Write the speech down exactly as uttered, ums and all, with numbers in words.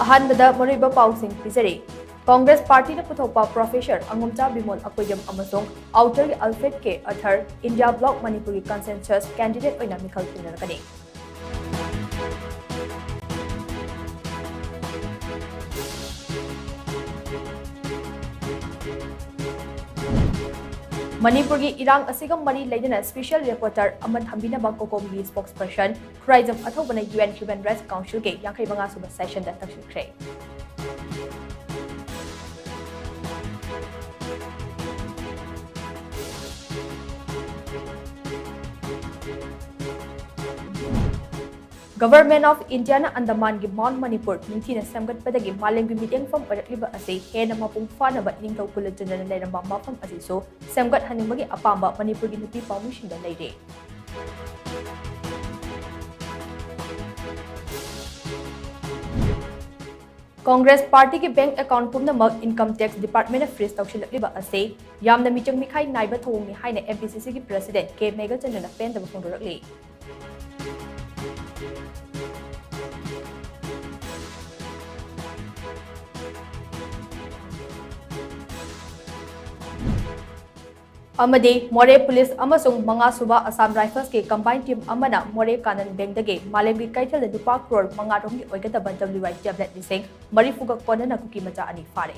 ꯑꯍꯥꯟꯕꯗ ꯃꯔꯨꯑꯣꯏꯕ ꯄꯥꯎꯁꯤꯡ ꯄꯤꯖꯔꯤ꯫ ꯀꯣꯡꯒ꯭ꯔꯦꯁ ꯄꯥꯔꯇꯤꯅ ꯄꯨꯊꯣꯛꯄ ꯄ꯭ꯔꯣꯐꯦꯁꯔ ꯑꯉꯣꯝꯆꯥ ꯕꯤꯃꯣꯜ ꯑꯀꯣꯏꯖꯝ ꯑꯃꯁꯨꯡ ꯑꯥꯎꯇꯔꯒꯤ ꯑꯜꯐ꯭ꯔꯦꯗ ꯀꯦ ꯑꯊꯔ ꯏꯟꯗꯤꯌꯥ ꯕ꯭ꯂꯣꯛ ꯃꯅꯤꯄꯨꯔꯒꯤ ꯀꯟꯁꯦꯟꯁꯁ ꯀꯦꯟꯗꯤꯗꯦꯠ ꯑꯣꯏꯅ ꯃꯤꯈꯜ ꯊꯦꯡꯅꯔꯒꯅꯤ꯫ ꯃꯅꯤꯄꯨꯔꯒꯤ ꯏꯔꯥꯡ ꯑꯁꯤꯒ ꯃꯔꯤ ꯂꯩꯅꯅ ꯁ꯭ꯄꯦꯁꯤꯌꯦꯜ ꯔꯤꯄꯣꯔꯇꯔ ꯑꯃ ꯊꯝꯕꯤꯅꯕ ꯀꯣꯀꯣꯝꯒꯤ ꯁ꯭ꯄꯣꯛꯁꯄꯔꯁꯟ Khuraijam ꯑꯊꯧꯕꯅ U N human rights ꯀꯥꯎꯟꯁꯤꯜꯒꯤ ꯌꯥꯡꯈꯩ ꯃꯉꯥ ꯁꯨꯕ ꯁꯦꯁꯟꯗ ꯇꯛꯁꯤꯟꯈ꯭ꯔꯦ꯫ Government of Indiaꯅ ꯑꯟꯗꯃꯥꯟꯒꯤ ꯃꯥꯎꯟꯠ ꯃꯅꯤꯄꯨꯔ ꯅꯤꯡꯊꯤꯅ ꯁꯦꯝꯒꯠꯄꯗꯒꯤ ꯃꯥꯂꯦꯝꯒꯤ ꯃꯤꯠꯌꯦꯡꯐꯝ ꯑꯣꯏꯔꯛꯂꯤꯕ ꯑꯁꯤ ꯍꯦꯟꯅ ꯃꯄꯨꯡ ꯐꯥꯅꯕ ꯏꯅꯤꯡꯊꯧ ꯀꯨꯂꯆꯟꯗ꯭ꯔꯅ ꯂꯩꯔꯝꯕ ꯃꯐꯝ ꯑꯁꯤꯁꯨ ꯁꯦꯝꯒꯠꯍꯟꯅꯤꯡꯕꯒꯤ ꯑꯄꯥꯝꯕ ꯃꯅꯤꯄꯨꯔꯒꯤ ꯅꯨꯄꯤ ꯄꯥꯝꯃꯤꯁꯤꯡꯗ ꯂꯩꯔꯦ꯫ ꯀꯣꯡꯒ꯭ꯔꯦꯁ ꯄꯥꯔꯇꯤꯒꯤ ꯕꯦꯡꯛ ꯑꯦꯀꯥꯎꯟꯠ ꯄꯨꯝꯅꯃꯛ ꯏꯟꯀꯝ ꯇꯦꯛꯁ ꯗꯤꯄꯥꯔꯠꯃꯦꯟꯠꯅ ꯐ꯭ꯔꯤꯖ ꯇꯧꯁꯤꯜꯂꯛꯂꯤꯕ ꯑꯁꯤ ꯌꯥꯝꯅ ꯃꯤꯆꯪ ꯃꯤꯈꯥꯏ ꯅꯥꯏꯕ ꯊꯧꯑꯣꯡꯅꯤ ꯍꯥꯏꯅ ꯑꯦꯝ ꯄꯤ ꯁꯤ ꯁꯤꯒꯤ ꯄ꯭ꯔꯦꯁꯤꯗꯦꯟꯠ ꯀꯦ ꯃꯦꯘꯆꯟꯗ꯭ꯔꯅ ꯄꯦꯟꯗꯕ ꯐꯣꯡꯗꯣꯔꯛꯂꯤ꯫ ꯑꯃꯗꯤ ꯃꯣꯔꯦ ꯄꯨꯂꯤꯁ ꯑꯃꯁꯨꯡ ꯃꯉꯥꯁꯨꯕ ꯑꯁꯥꯝ ꯔꯥꯏꯐꯜꯁꯀꯤ ꯀꯝꯕꯥꯏꯟ ꯇꯤꯝ ꯑꯃꯅ ꯃꯣꯔꯦ ꯀꯥꯅꯟ ꯕꯦꯡꯗꯒꯤ ꯃꯥꯂꯦꯝꯒꯤ ꯀꯩꯊꯦꯜꯗ ꯂꯨꯄꯥ ꯀ꯭ꯔꯣꯔ ꯃꯉꯥ ꯔꯣꯝꯒꯤ ꯑꯣꯏꯒꯗꯕ ꯗꯕ꯭ꯂꯤꯎ ꯑꯥꯏ ꯇꯦꯕ꯭ꯂꯦꯠ ꯂꯤꯁꯤꯡ ꯃꯔꯤꯐꯨꯒ ꯀꯣꯟꯅꯅ ꯀꯨꯀꯤ ꯃꯆꯥ ꯑꯅꯤ ꯐꯥꯔꯦ꯫